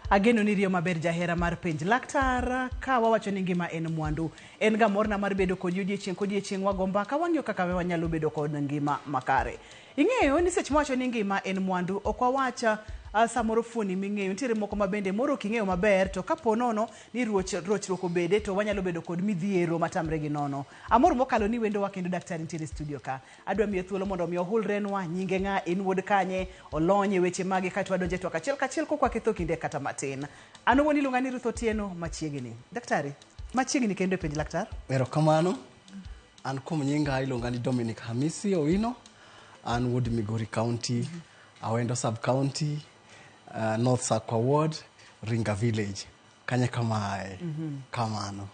Ageno ni riyo maber jahera mar penj laktar ka wawacho ni ngima en mwandu. En ga morna mar bedo kodi odiechieng' kodiechieng' wago mbaka wang'iyo kaka wanyalo bedo kod ngima makare. Ing'eyo ni seche mwawacho ni ngima en mwandu ok wawach samoro fuoni ming'eyo nitiere moko ma bende moro ok ing'eyo maber to kapo nono ni rochruok obede to wanyalo bedo kod midhiero matamre gi nono. Amor mokalo ni wendowa kendo daktari nitiere e studio ka. Adwa miye thuolo mondo mi ohulrenwa nyinge ng'a, en wuod kanye, olony e weche mage kaeto wadonjo e twak achiel kachiel kok waketho kinde kata matin. An owuon iluonga ni Ruth Otieno machiegni. Daktari, machiegni kendo e penj laktar. Erokamano. An kuom nyinga iluonga ni Dominic Hamisi Owino. An wuod Migori County, Awendo Sub County, North Sakwa Ward, Ringa Village. Kanye kamae. Kamano.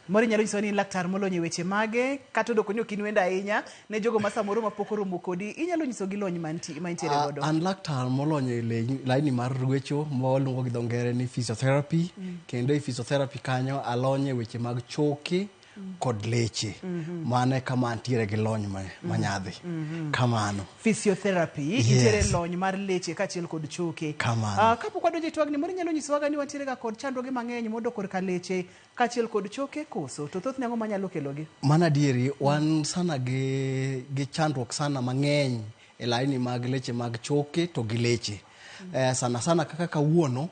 Moro inyalo nyisowa ni in laktar molony e weche mage kata odoko ni ok in wendo ahinya ne jogo ma samoro mapok oromo kodi inyalo nyisogi lony mantiere godo. An laktar molony e laini mar ruecho ma waluongo gi dho ngere ni physiotherapy. Kendo e physiotherapy kanyo alony e weche mag choke kod leche. Mano e kama antiere gi lony manyadhi. Kamano. Physiotherapy, nitiere lony mar leche kaachiel kod choke. Kamano. Kapok wadonjo e twagni, moro inyalo nyisowaga ni wantiere ga kod chandruoge mang'eny modok korka leche kaachiel kod choke koso? To thothne ang'o manyalo kelogi? Mano adieri, wan sana gi chandruok sana mang'eny e laini mag leche mag choke to gi leche. Sana sana kaka kawuono,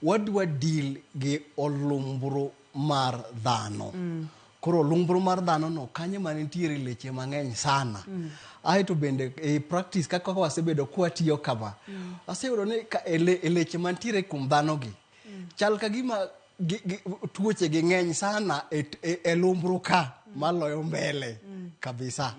wadwa deal gi olumbru mar dhano. Koro olumbru mar dhano no kanyo ma nitiere leche mang'eny sana. Aeto bende e practice kaka wasebedo kwatiyo kama, aseyudo ni e leche mantiere kuom dhano gi, chal ka gima tuoche gi ng'eny sana e lumbru ka maloyo mbele kabisa.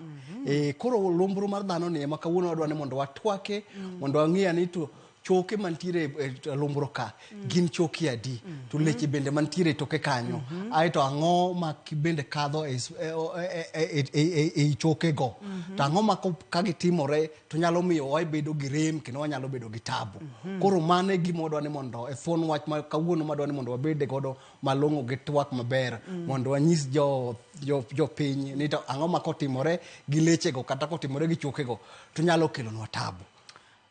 Koro lumbru mar dhano ni ema kawuono wadwa ni mondo watwake, mondo wang'e ni to choke mantiere e lumbru ka gin choke adi, to leche bende mantiere e toke kanyo, aeto ang'o ma bende kadho e choke go, to ang'o ma ka gitimore to nyalo miyo wabedo gi rem kendo wanyalo bedo gi tabu. Koro mano e gima wadwa ni mondo e thuon wach ma kawuono madwa ni mondo wabede godo malong'o gi twak maber, mondo wanyis jopiny ni to ang'o ma kotimore gi lechego kata kotimore gi chokego to nyalo kelonwa tabu.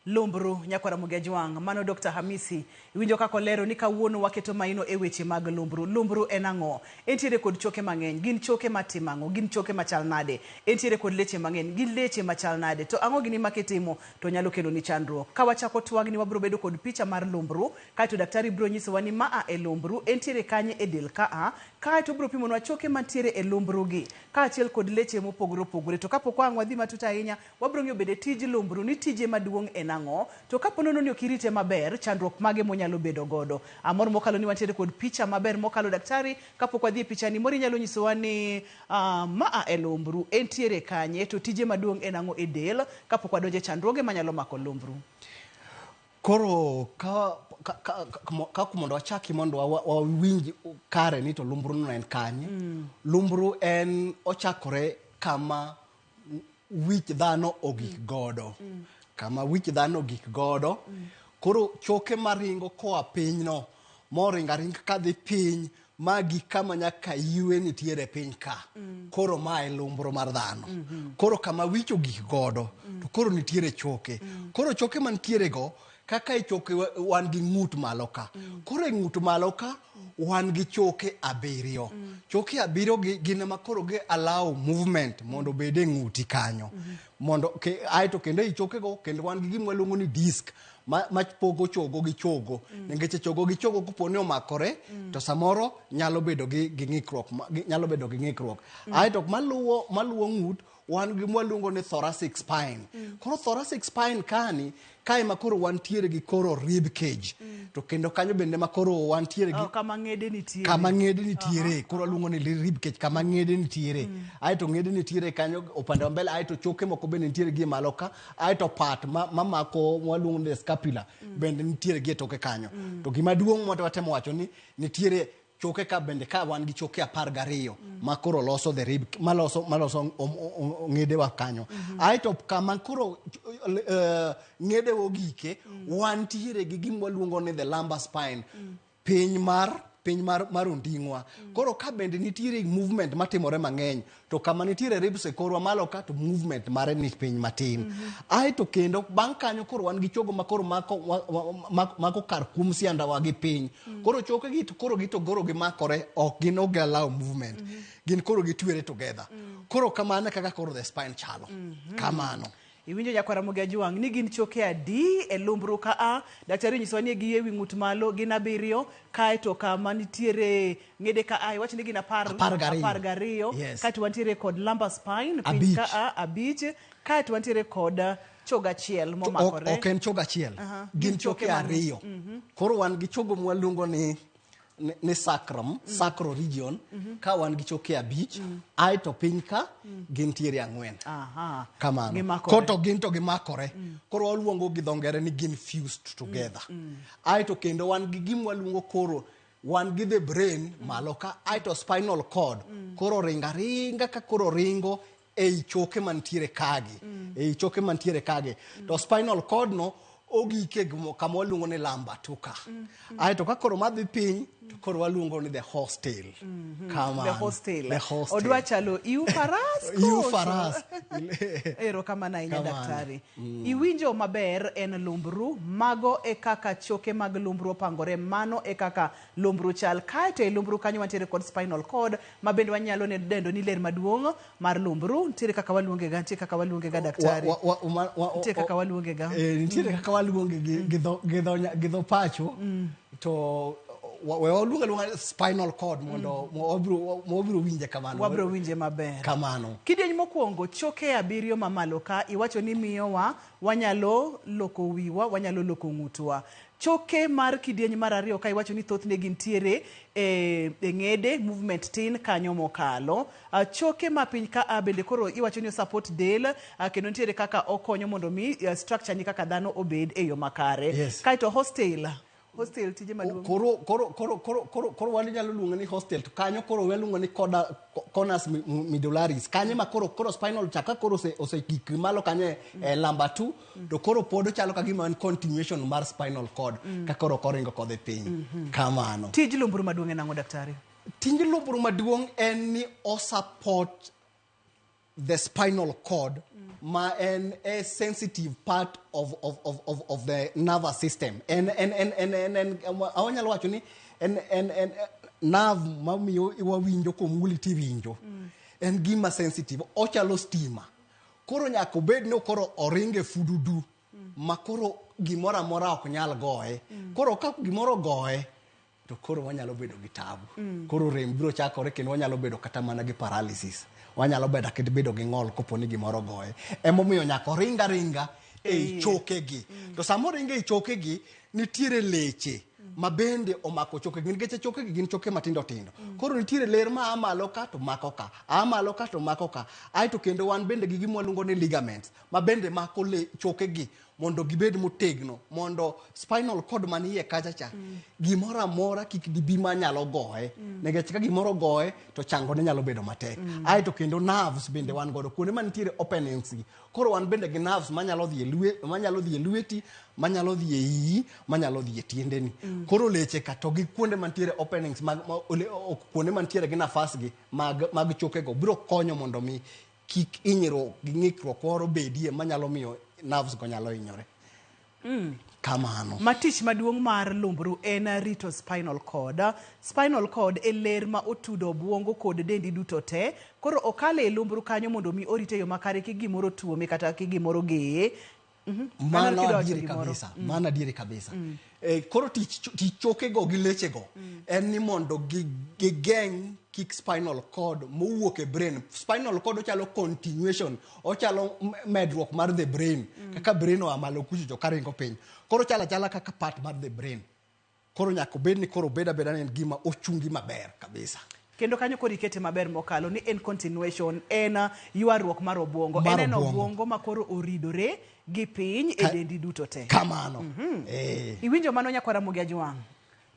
Lumbru nyakwara Ramogi Ajwang', mano Dr. Hamisi. Iwinjo kaka olero ni kawuono waketo maino e weche mag lumbru. Lumbru en ang'o? Entiere kod choke mang'eny. Gin choke matimo ang'o? Gin choke machal nade? Entiere kod leche mang'eny. Gin leche machal nade? To ang'o gini makitimo to nyalo kelo ni chandruok? Ka wachako twagni wabiro bedo kod picha mar lumbru, kaeto daktari biro nyisowa ni maa e lumbru, entiere kanye e del kaa, kaeto obiro pimonwa choke mantiere e lumbru gi, kaachiel kod leche mopogore opogore. To kapok wang' wadhi matut ahinya, wabiro ng'iyo bende tij lumbru ni tije maduong' en ang'o, to kapo nono ni ok irite maber, chandruok mage monyalo bedo godo. Amor mokalo ni wantiere kod picha maber mokalo daktari, kapok wadhi e pichani moro inyalo nyisowa ni maa e lumbru, entiere kanye, to tije maduong' en ang'o e del, kapok wadonjo e chandruoge manyalo mako lumbru. Koro ka mondo wachaki mondo wawinj kare ni to lumbru no en kanye. Lumbru en ochakore kama wich dhano ogik godo. Kama wich dhano ogik godo. Koro choke maringo koa piny no, moringo aringa kadhi piny, magi kama nyaka ywe nitiere piny ka. Koro ma e lumbru mar dhano. Koro kama wich ogik godo, to koro nitiere choke. Koro choke mantiere go, kaka e choke wan gi ng'ut malo ka. Koro e ng'ut malo ka, wan gi choke 7. Choke 7 gi gin ema koro gi allow movement mondo obed e ng'uti kanyo. Mondo aeto kendo ei choke go, kendo wan gi gima waluongo ni disc, ma pogo chogo gi chogo. Nikech chogo gi chogo kopo ni omakore, to samoro nyalo bedo gi ng'ikruok, nyalo bedo gi ng'ikruok. Aeto maluwo ng'ut, wan gi mwaluongo ni thoracic spine. Koro thoracic spine kani, kae ma koro wantiere gi koro rib cage. To kendo kanyo bende ma koro wantiere gi Oh, kama ng'ede nitiere. Kama ng'ede nitiere. Koro waluongo ni rib cage, kama ng'ede nitiere. Aeto ng'ede nitiere kanyo opande wa mbele, aeto choke moko bende nitiere gi malo ka, aeto part mamako mwaluongo ni scapula bende nitiere gi e toke kanyo. To gima duong' ma watemo wacho ni nitiere choke ka bende ka wan gi choke 12 ma koro loso the rib, maloso ng'edewa kanyo. Aeto kama koro ng'edewa ogike, wantiere gi gima waluongo ni the lumbar spine, piny mar piny mar onding'wa. Koro ka bende nitiere movement matimore mang'eny, to kama nitiere ribs e korwa malo ka to movement mare ni piny matin. Aeto kendo bang' kanyo koro wan gi chogo ma koro mako, mako kar kum siandawa gi piny. Koro choke gi to koro gi to koro gimakore, ok gin ok allow movement. Gin koro gitwere together. Koro kamano e kaka koro the spine chalo. Kamano. Iwinjo nyakwar Ramogi Ajwang' ni gin choke adi e lumbru ka a? Daktari onyisowa ni gi ewi ng'ut malo gin 7, kaeto kama nitiere ng'ede ka a iwacho ni gin 12. 12. Yes. Kaeto wantiere kod lumbar spine piny 5. ka a 5, kaeto wantiere kod chogo achiel momakore. Ok en chogo achiel. Gin Gin choke choke mane? 2. Koro wan gi chogo mwaluongo ni sacrum, sacral region, ka wan gi choke 5, aeto piny ka gintiere 4. Kamano. Gimakore. Koro to gin to gimakore. Koro waluongo gi dho ngere ni gin fused together. Aeto kendo wan gi gima waluongo koro wan gi the brain malo ka, aeto spinal cord. Koro ringa ringa ka koro ringo ei choke mantiere kagi. Ei choke mantiere kagi. To spinal cord no ogike kama waluongo ni lumbar to ka. Aeto ka koro madhi piny, to koro waluongo ni the horse tail. Kamano. The horse tail. The horse tail. Odwa chalo iu faras Iu koso? faras. Erokamano ahinya Kamano. daktari. Iwinjo maber en lumbru, mago e kaka choke mag lumbru opangore, mano e kaka lumbru chal. Kaeto e lumbru kanyo wantiere kod spinal cord, ma bende wanyalo dendo ni ler maduong' mar lumbru. Nitiere kaka waluonge ga, nitiere kaka waluonge ga daktari. Nitiere kaka waluonge ga. Nitiere kaka waluonge gi dho pacho. To we waluonge aluonga spinal cord mondo wabiro winje kamano. Wabiro winje maber. Kamano. Kidieny mokwongo, choke 7 mamalo ka, iwacho ni miyowa wanyalo loko wiwa, wanyalo loko ng'utwa. Choke mar kidieny mar 2 ka iwacho ni thothne gintiere e ng'ede, movement tin kanyo mokalo. Choke ma piny ka a bende koro iwacho ni support del, kendo nitiere kaka okonyo mondo mi structure ni kaka dhano obed e yo makare. Yes. Kaeto horse tail. Horse tail tije maduong'. Koro wanyalo luonge ni horse tail, to kanyo koro waluongo ni conus medullaris. Kanyo ma koro spinal chaka koro osegik malo kanyo e lumbar 2, to koro pod ochalo ka gima en continuation mar spinal cord, ka koro koringo kodhi piny. Kamano. Tij lumbru maduong' en ang'o, daktari? Tij lumbru maduong' en ni o support the spinal cord, ma en a sensitive part of the nervous system. En, awanyalo wacho ni en nerve mamiyo wawinjo komuli tiwinjo. En gima sensitive, ochalo stima. Koro nyaka obed ni koro oringe fududu, ma koro gimoro amora ok nyal goye. Koro ka gimoro ogoye, to koro wanyalo bedo gi tabu. Koro rem biro chakore kendo wanyalo bedo kata mana gi paralysis. Wanyalo bedo kata bedo gi ng'ol kopo ni gimoro ogoye. Emomiyo nyaka oring aringa ei chokegi. To sama oringo ei chokegi, nitiere leche ma bende omako chokegi. Nikech chokegi gin choke matindo tindo. Koro nitiere ler ma a malo ka to mako ka, a malo ka to mako ka. Aeto kendo wan bende gi gima waluongo ni ligaments, ma bende mako chokegi mondo gibed motegno, mondo spinal cord manie kacha cha, gimoro amora kik dibi manyalo goye. Nikech ka gimoro goye, to chango ne nyalo bedo matek. Aeto kendo nerves bende wan godo, kuonde manitiere openings gi. Koro wan bende gi nerves manyalo dhi e lwe, manyalo dhi e lweti, manyalo dhi e iyi, manyalo dhi e tiendeni. Koro leche ka to gi kuonde mantiere openings mag, ma, ole, o, kuonde mantiere gi nafas gi mag chokego biro konyo mondo mi kik hinyruok gi ng'ikruok moro bedie manyalo miyo nerves go nyalo hinyore. Kamano. Ma tich maduong' mar lumbru en rito spinal cord. Spinal cord e ler ma otudo obwongo kod dendi duto te. Koro okale e lumbru kanyo mondo mi orite yo makare kik gimoro tuome kata kik gimoro geye. Mano Aneno kidwa wacho adieri gimoro. kabisa. Mano adieri kabisa. Koro tich chokego gi lechego en ni mondo gigeng' kik spinal cord mowuok e brain. Spinal cord ochalo continuation, ochalo medruok mar the brain. Kaka brain oa malo kucho to karingo piny. Koro ochalo achala kaka part mar the brain. Koro nyaka obed ni koro obed abeda ni en gima ochungi maber kabisa. Kendo kanyo koro ikete maber mokalo ni en continuation, en ywaruok mar obwongo. Mar En en obwongo. obwongo ma koro oridore gi piny e dendi duto te. Kamano. Iwinjo mano nyakwara Ramogi Ajwang'?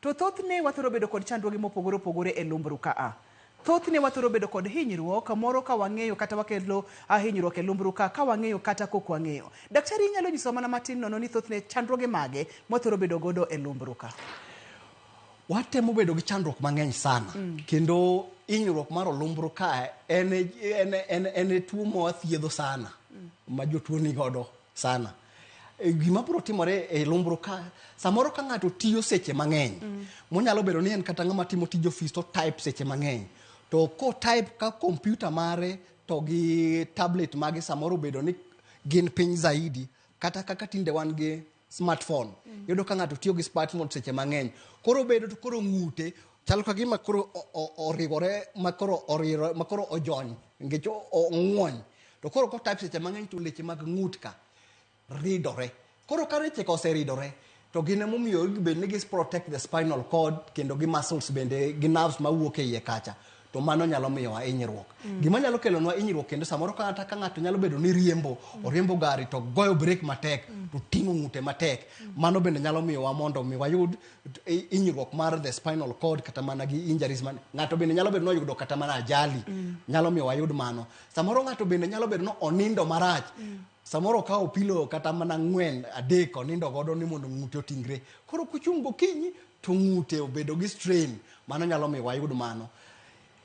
To thothne wathoro bedo kod chandruoge mopogore opogore e lumbru ka a. Thothne wathoro bedo kod hinyruok moro ka wang'eyo kata wakelo hinyruok e lumbru ka, ka wang'eyo kata kok wang'eyo. Daktari, inyalo nyisowa mana matin nono ni thothne chandruoge mage mwathoro bedo godo e lumbru ka? Watemo bedo gi chandruok mang'eny sana. Kendo hinyruok mar olumbru ka en tuo ma wathiedho sana. Ma jotuo nigodo sana. Gima biro timore e lumbru ka, samoro ka ng'ato tiyo seche mang'eny, monyalo bedo ni en kata ng'ama timo tij ofis to type seche mang'eny. To ko type ka kompyuta mare to gi tablet mage samoro obedo ni gin piny zaidi, kata kaka tinde wan gi smartphone. Iyudo ka ng'ato tiyo gi smartphone seche mang'eny. Koro bedo to koro ng'ute chal ka gima koro oriwore ma koro oriro ma koro ojony nikech ong'wony. To koro ko type seche mang'eny to leche mag ng'ut ka ridore. Koro ka leche ka oseridore to gin emomiyo bed ni gi protect the spinal cord kendo gi muscles bende gi nerves mawuok e iye kacha. To mano nyalo miyowa hinyruok. Gima nyalo kelonwa hinyruok kendo samoro kata ka ng'ato nyalo bedo ni riembo, oriembo gari to goyo brake matek, to ting'o ng'ute matek. Mano bende nyalo miyowa mondo mi wayud hinyruok mar the spinal cord kata mana gi injuries man. Ng'ato bende nyalo bedo ni oyudo kata mana ajali. Nyalo miyo wayud mano. Samoro ng'ato bende nyalo bedo ni onindo marach. Samoro okawo pilo kata mana 4 3 onindo godo ni mondo ng'ute otingre. Koro kochung' gokinyi to ng'ute obedo gi strain. Mano nyalo miyo wayud mano.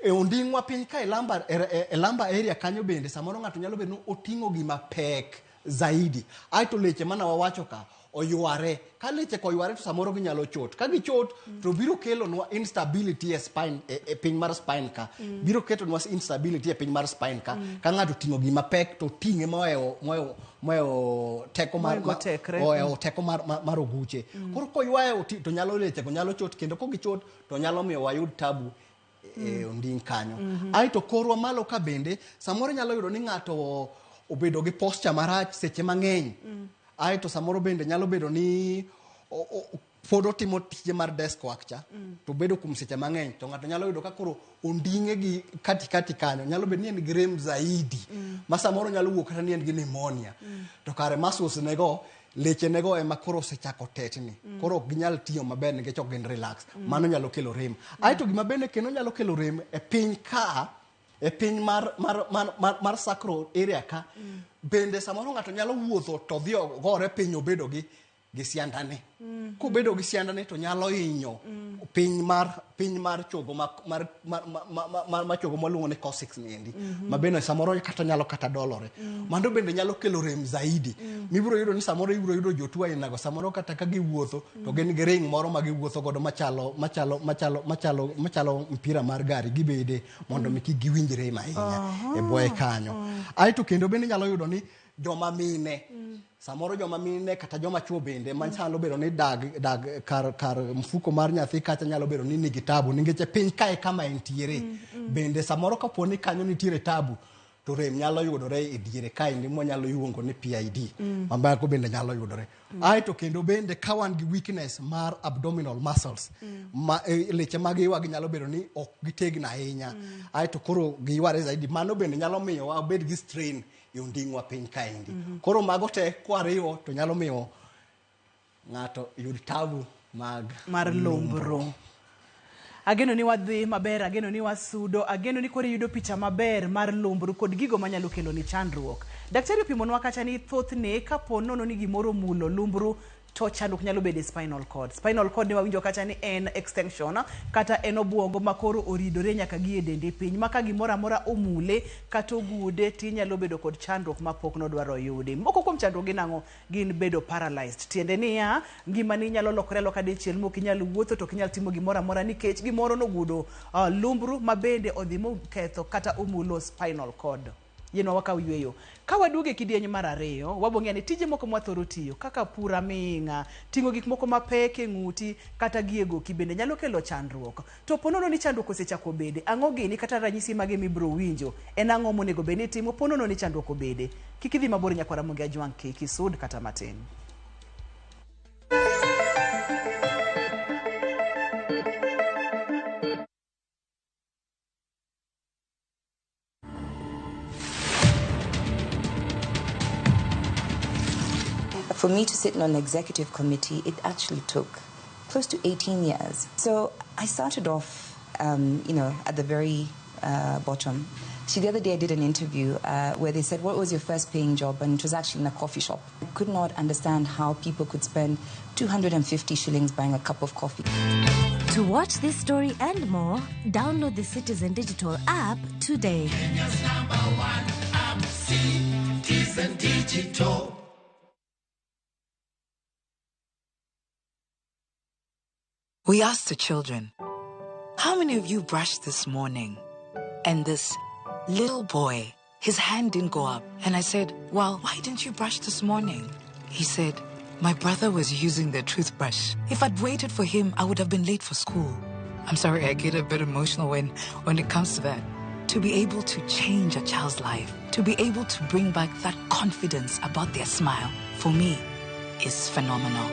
E onding'wa piny ka e lamba area kanyo bende samoro ng'ato nyalo bedo ni oting'o gima pek zaidi. Aeto leche mana wawacho ka oyware. Ka leche ka oyware to samoro ginyalo chot. Ka gichot to biro kelonwa instability e spine, e piny mar spine ka. Biro ketonwa instability e piny mar spine ka. Ka ng'ato oting'o gima pek to ting'e moewo teko mar, oewo teko mar oguche. Koro koywaye to nyalo leche go nyalo chot kendo kogichot to nyalo miyo wayud tabu e onding' kanyo. Aeto korwa malo ka bende samoro nyalo yudo ni ng'ato obedo gi posture marach seche mang'eny. Aeto samoro bende nyalo bedo ni pod otimo tije mar desk work cha, to bedo kuom seche mang'eny to ng'ato nyalo yudo ka koro onding'e gi katikati kanyo nyalo bedo ni en gi rem zaidi ma samoro nyalo wuok kata ni en gi pneumonia. To kare muscles nego leche nego ema koro osechako tetni. Koro ok ginyal tiyo maber nikech ok gin relax. Mano nyalo kelo rem. Aeto gima bende kendo nyalo kelo rem e piny ka, e piny mar sacral area ka, bende samoro ng'ato nyalo wuotho to dhi ogore piny obedo gi siandane. Kobedo gi siandane to nyalo hinyo piny mar chogo mar chogo mwaluongo ni coccyx ni endi. Ma bende samoro kata nyalo kata dolore. Mano bende nyalo kelo rem zaidi. Mibiro yudo ni samoro ibiro yudo jotuo ainago samoro kata ka giwuotho to gin gi ring moro ma giwuotho godo machalo mpira mar gari gibede mondo mi kik giwinj rem ahinya e bwoye kanyo. Aeto kendo bende nyalo yudo ni joma mine samoro joma mine kata joma chuo bende manyalo bedo ni dag kar mfuko mar nyathi kacha nyalo bedo ni nigi tabu nikech e piny kae kama entiere. Bende samoro kapo ni kanyo nitiere tabu to rem nyalo yudore e diere kaendi mwanyalo luongo ni PID. Mamako bende nyalo yudore. Aeto kendo bende ka wan gi weakness mar abdominal muscles, ma leche mag iwa gi nyalo bedo ni ok gitegno ahinya. Aeto koro giyware zaidi. Mano bende nyalo miyo wabed gi strain e onding'wa piny kaendi. Koro mago te kwariwo to nyalo miyo ng'ato yud tabu mag mar lumbru. Ageno ni wadhi maber, ageno ni wasudo, ageno ni koro iyudo picha maber mar lumbru kod gigo manyalo kelo ni chandruok. Daktari opimonwa kacha ni thothne kapo nono ni gimoro omulo lumbru to chandruok nyalo bedo e spinal cord. Spinal cord ne wawinjo kacha ni en extension kata en obuongo ma koro oridore nyaka gi e dendi piny ma ka gimoro amora omule kata ogude tinyalo bedo kod chandruok ma pok nodwaro yudi. Moko kuom chandruok gin ang'o? Gin bedo paralyzed. Tiende niya, ngimani nyalo lokore aloka dichiel mok inyal wuotho to ok inyal timo gimoro amora nikech gimoro nogudo lumbru ma bende odhi moketho kata omulo spinal cord. Yienwa wakaw yweyo. Ka waduogo e kidieny mar ariyo, wabong'eyo ni tije moko mwathoro tiyo kaka pur aming'a, ting'o gik moko mapek e ng'uti kata gi e goki bende nyalo kelo chandruok. To po nono ni chandruok osechako bede, ang'o gini kata ranyisi mage mibiro winjo? En ang'o monego bed ni itimo po nono ni chandruok obede? Kik idhi mabor nyakwar Ramogi Ajwang' kik isud kata matin. For me to sit on an executive committee, it actually took close to 18 years. So I started off, at the very bottom. So the other day I did an interview where they said, what was your first paying job? And it was actually in a coffee shop. I could not understand how people could spend 250 shillings buying a cup of coffee. To watch this story and more, download the Citizen Digital app today. Kenya's number one app, Citizen Digital. We asked the children, how many of you brushed this morning? And this little boy, his hand didn't go up. And I said, well, why didn't you brush this morning? He said, my brother was using the toothbrush. If I'd waited for him, I would have been late for school. I'm sorry, I get a bit emotional when it comes to that. To be able to change a child's life, to be able to bring back that confidence about their smile, for me, is phenomenal.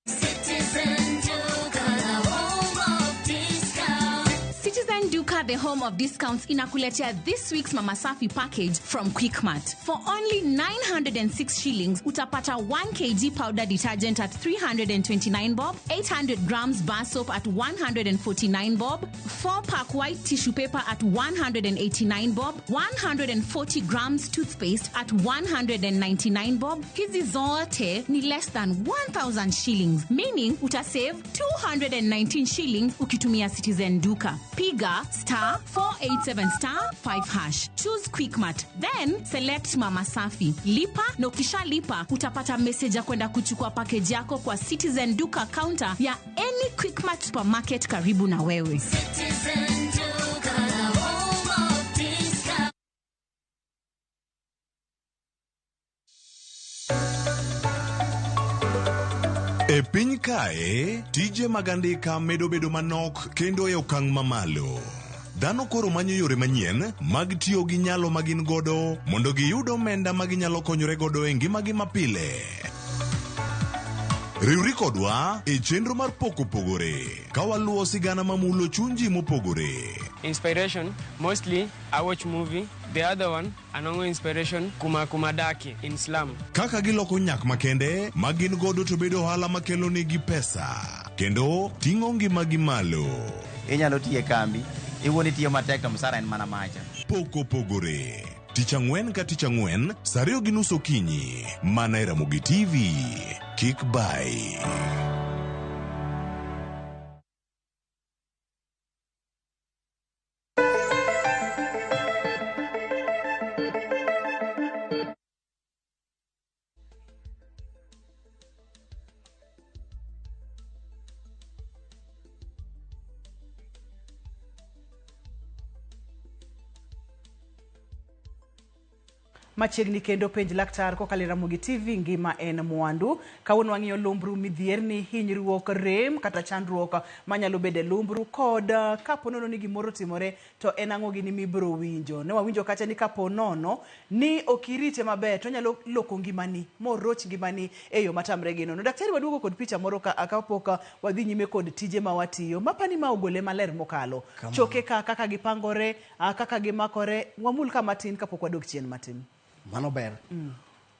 Citizen Duka, the home of discounts. Citizen Duka, the home of discounts, inakuletea this week's Mama Safi package from Quickmart. For only 906 shillings, utapata 1 kg powder detergent at 329 bob, 800 grams bar soap at 149 bob, 4-pack white tissue paper at 189 bob, 140 grams toothpaste at 199 bob. Hizi zote ni less than 1,000 shillings, meaning utasave 219 shillings ukitumia Citizen Duka. Piga star 487 star 5 hash. Choose Quickmart, then select Mama Safi. Lipa na ukishalipa utapata message ya kwenda kuchukua package yako kwa Citizen Duka counter ya any Quickmart supermarket karibu na wewe. Citizen Duka, the home of discounts. E piny kae, tije mag andika medo bedo manok kendo e okang' mamalo. Dhano koro manyo yore manyien mag tiyo gi nyalo ma gin godo mondo giyud omenda ma ginyalo konyore godo e ngimagi mapile. Riwri kodwa e chenro mar Pok Opogore ka waluwo sigana mamulo chuny ji mopogore. Inspiration, mostly I watch movie. The other one, anongo inspiration, kuma kumadaki in slum. Kaka giloko nyak makende ma gin godo to bedo ohala makelo negi pesa kendo ting'o ngimagi malo. Inyalo tiyo e kambi, iwuon itiyo matek to msara en mana macha. Pok Opogore. Tich ang'wen ka tich ang'wen, saa 2:30 okinyi, mana e Ramogi TV. Kik bai. Machiegni kendo penj laktar kokalo e Ramogi TV, ngima en mwandu. Kawuono wang'iyo lumbru, midhierni, hinyruok, rem kata chandruok manyalo bedo e lumbru kod kapo nono ni gimoro otimore to en ang'o gini mibiro winjo. Ne wawinjo kacha ni kapo nono ni ok irite maber to onyalo loko ngimani moroch ngimani e yo matamre gi nono. Daktari, waduogo kod picha moro kapok wadhi nyime kod tije ma watiyo. Mapani ma ogole maler mokalo. Choke ka kaka gipangore, kaka gimakore, wamul ka matin kapok wadok chien matin. Mano ber.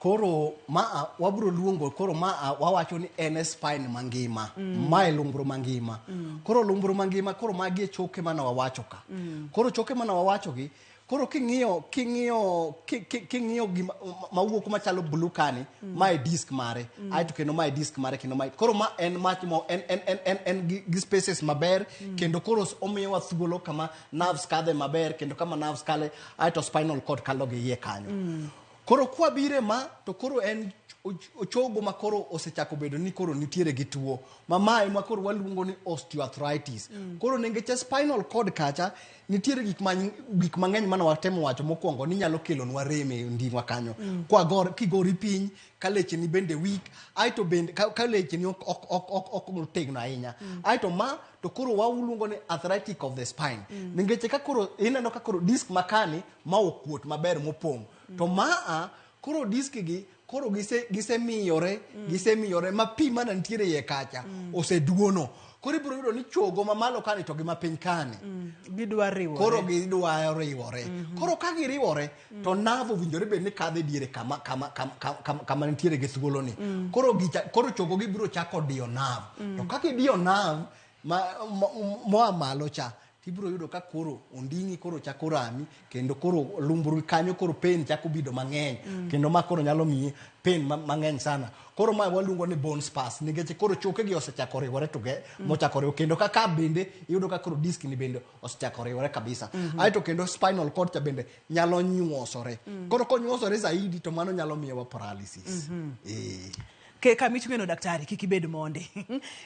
Koro ma wabro luongo, koro ma wawacho ni en spine mangima. Ma e lumbru mangima. Koro lumbru mangima, koro magi e choke mane wawacho ka. Koro choke mane wawacho gi, koro king'iyo gima mawuok machalo blue kani, ma e disc mare. Aeto kendo ma e disc mare kendo ma. Koro ma en mach mo en gi spaces maber, kendo koro omiyowa thuolo kama nerves kadhe maber, kendo kama nerves kale, aeto spinal cord kalo gi iye kanyo. Koro kwa bire ma to koro en ochogo ma koro osechako bedo ni koro nitiere gi tuo ma mae ma koro waluongo ni osteoarthritis. Koro nengeche spinal cord kacha nitiere gik mang'eny mane watemo wacho mokwongo ni nyalo kelonwa rem e ndingwa kanyo. Kwa gor kigori piny ka lecheni bende weak, aeto bende ka lecheni ok otegno ahinya. Aeto ma to koro waluongo ni arthritic of the spine. Nengeche ka koro ineno ka koro disc makani ma okuot maber mopong'. To maa koro disk gi koro gisemiyore gisemiyore ma pi mana nitiere iye kacha oseduono. Koro ibiro yudo ni chogo mamalo kani to gi mapiny kani gidwa riwore. Koro gidwa riwore. Koro ka giriwore to nerve owinjore bed ni kadho e diere kama nitiere gi thuolo ni. Koro chogo gi biro chako diyo nerve. To ka gidiyo nerve moa malo cha Tibiro yudo ka koro onding'i koro chako rami kendo koro lumbru kanyo koro pain chako bedo mang'eny. Kendo ma koro nyalo miyi pain mang'eny sana. Koro ma waluongo ni bone spurs nikech koro choke gi osechako riwore toge mochako riwo kendo kaka bende iyudo ka koro disc ni bende osechako riwore kabisa. Aeto kendo spinal cord cha bende nyalo nyuosore. Koro konyuosore zaidi to mano nyalo miyowa paralysis. Ke kama ichung'eno daktari kik ibed mondi.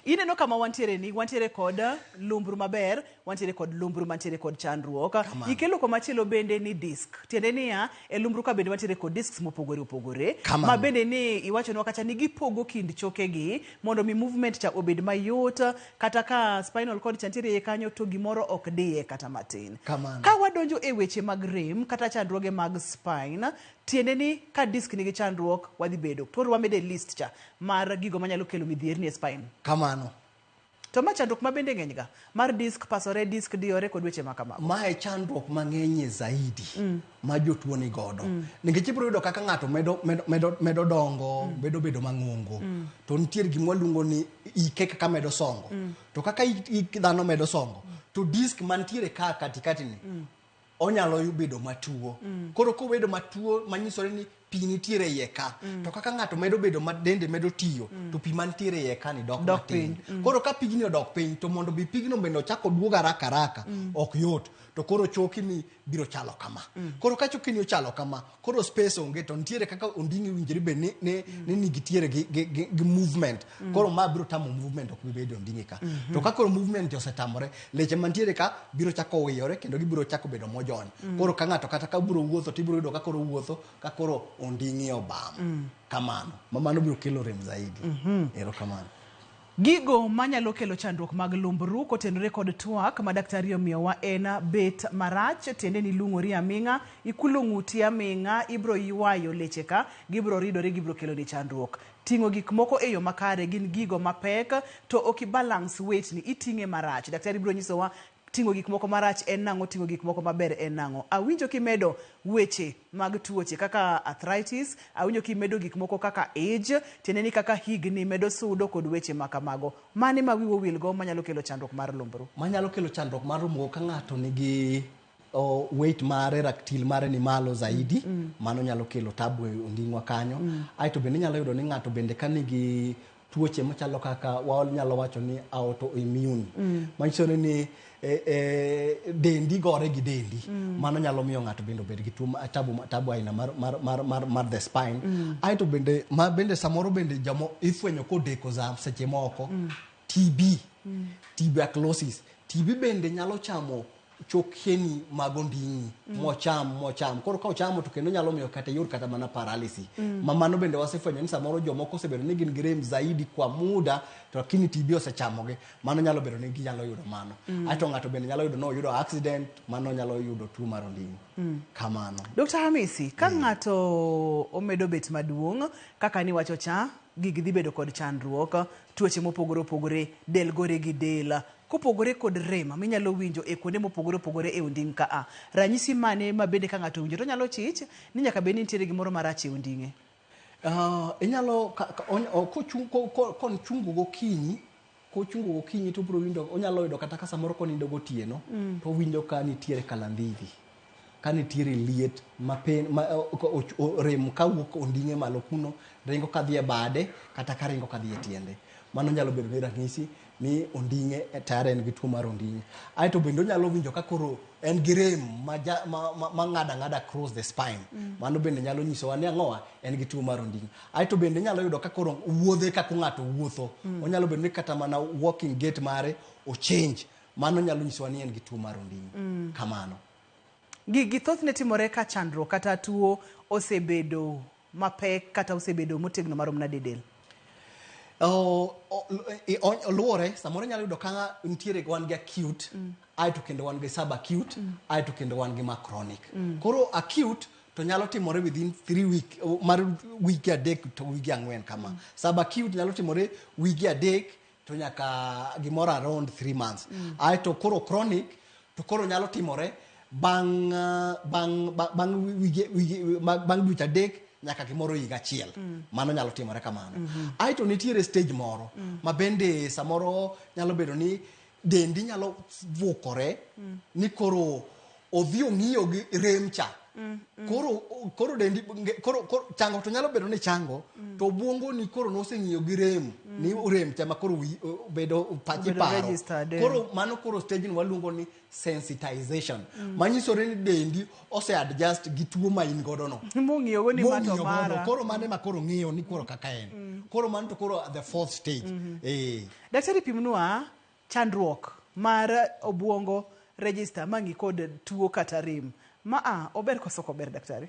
Ineno kama wantiere ni wantiere kod lumbru maber, wantiere kod lumbru mantiere kod chandruok. Ikelo komachielo bende ni disc. Tiende niya, e lumbru ka bende wantiere kod discs mopogore opogore. Kamano. Ma bende ni iwachonwa kacha ni gipogo kind chokegi mondo mi movement cha obed mayot kata ka spinal cord cha nitiere iye kanyo to gimoro ok diye kata matin. Kamano. Ka wadonjo e weche mag rem kata chandruoge mag spine, tiende ni ka disc nigi chandruok wadhi bedo. Koro wamedo e list cha mar gigo manyalo kelo midhierni e spine. Kamano. To ma chandruok ma bende ng'eny ga mar disc pasore, disc diyore kod weche ma kamago. Mae chandruok mang'enyie zaidi ma jotuo ni godo. Nikech ibiro yudo kaka ng'ato medo, medo, medo, medo dongo, medo bedo mang'ongo. To nitie gima waluongo ni ike kaka medo songo. To kaka ik dhano medo songo, to disc mantiere ka katikati ni, onyalo bedo matuo. Koro kobedo matuo manyisore ni pi nitiere iye ka. To kaka ng'ato medo bedo ma dende medo tiyo, to pi mantiere iye ka ni dok Dok matin. piny. Koro ka pigni odok piny, to mondo bi pigno bende ochak oduog haraka haraka, ok yot. To koro chokini biro chalo kama. Koro ka chokini ochalo kama, koro space onge, to nitiere kaka onding'i winjore bed ni, ni, ni nigitiere gi, gi, gi, gi movement. Koro ma biro tamo movement ok bi bedo onding'i ka. To ka koro movement osetamore, leche mantiere ka biro chako wiyore kendo gibiro chako bedo mojony. Koro ka ng'ato kata ka biro wuotho, tibiro yudo ka koro wuotho, ka koro onding'i obam. Kamano. Ma mano biro kelo rem zaidi. Erokamano. Gigo manyalo kelo chandruok mag lumbru kotenore kod twak ma daktari omiyowa en bet marach, tiende ni ilung'ori aming'a, ikulo ng'uti aming'a, ibro ywayo leche ka, gibro ridore, gibro keloni chandruok. Ting'o gik moko e yo makare gin gigo mapek, to ok i balance weight ni, iting'e marach. Daktari biro nyisowa ting'o gik moko marach en nang'o, ting'o gik moko maber en nang'o. Awinjo kimedo weche mag tuoche kaka arthritis, awinjo kimedo gik moko kaka age, tiende ni kaka higni medo sudo kod weche ma kamago. Mane ma wiwa owil go manyalo kelo chandruok mar lumbru? Manyalo kelo chandruok mar lumbru ka ng'ato nigi weight mare, ratil mare ni malo zaidi, mano nyalo kelo tabu e onding'wa kanyo. Aeto bende inyalo yudo ni ng'ato bende ka nigi tuoche machalo kaka wanyalo wacho ni autoimmune. Manyiso ni dendi gore gi dendi. Mano nyalo miyo ng'ato bende obed gi tuo tabu, tabu aina mar, mar, mar, mar, mar the spine. Aeto bende ma bende samoro bende jamo ifwenyo kodeko za seche moko. TB, tuberculosis. TB bende nyalo chamo chokeni mag onding'i mocham mocham. Koro ka ochamo to kendo nyalo miyo kata yud kata mana paralysis. Ma mano bende wasefwenyo ni samoro jomoko osebedo ni gin gi rem zaidi kwa muda to lakini TB osechamogi. Mano nyalo bedo ni ginyalo yudo mano. Aeto ng'ato bende nyalo yudo ni oyudo accident, mano nyalo yudo tuo mar onding'i. Kamano. Dr. Hamisi, ka ng'ato omedo bet maduong', kaka niwacho cha, gigi dhi bedo kod chandruok, tuoche mopogore opogore, del gore gi del, kopogore kod rem minyalo winjo e kuonde mopogore opogore e onding' ka a. Ranyisi mane ma bende ka ng'ato owinjo to onyalo chich ni nyaka bed ni nitiere gimoro marach e onding'e? Inyalo ka, ka, on, o, kochung, ko, ko, kochungo gokinyi, kochungo gokinyi to obiro winjo, onyalo yudo kata ka samoro konindo gotieno, to owinjo ka nitiere kalandhidhi, ka nitiere liet ma pen, ma, o, o, o, rem kawuok onding'e malo kuno, ringo kadhi e bade kata ka ringo kadhi e tiende. Mano nyalo bedo ni ranyisi ni onding'e tayari en gi tuo mar onding'e. Aeto bende onyalo winjo ka koro en gi rem ma, ja, ma, ma, ma ng'ado ang'ada across the spine. Mano bende nyalo nyisowa ni ang'owa en gi tuo mar onding'e. Aeto bende inyalo yudo ka koro wuodhe kaka ng'ato wuotho. Onyalo bedo ni kata mana walking gait mare o change. Mano nyalo nyisowa ni en gi tuo mar onding'e. Kamano. Gigi thothne timore ka chandruok kata tuo osebedo mapek kata osebedo motegno marom nade e del? Luwore, samoro inyalo yudo ka nitiere wan gi acute, aeto kendo wan gi subacute, aeto kendo wan gi ma chronic. Koro acute to nyalo timore within 3 week, mar wige 3 to wige 4 kama. Subacute nyalo timore wige 3 to nyaka gimoro around 3 months. Aeto koro chronic to koro nyalo timore bang, bang, bang, bang wige, wige, bang dweche 3 nyaka gimoro higa achiel. Mano nyalo timore kamano. Aeto nitiere stage moro ma bende samoro nyalo bedo ni Dendi nyalo vukore ni koro odhi ong'iyo gi rem cha. Koro dendi koro chango to nyalo bedo ni chango to obwongo ni koro noseng'iyo gi rem ni rem cha ma koro bedo pachi Obedo paro. registered, eh. Koro mano koro stage ni waluongo ni sensitization. Manyisore ni dendi ose adjust gi tuo ma in godo no. Mong'iyogo ni ma to Mong'iyo godo. mara. Koro mano ema koro ng'iyo ni koro kaka en. Koro mano to koro the fourth stage. Daktari pimnwa chandruok mar obwongo register mang'i kod tuo kata rem. Ma a ober koso ok ober daktari?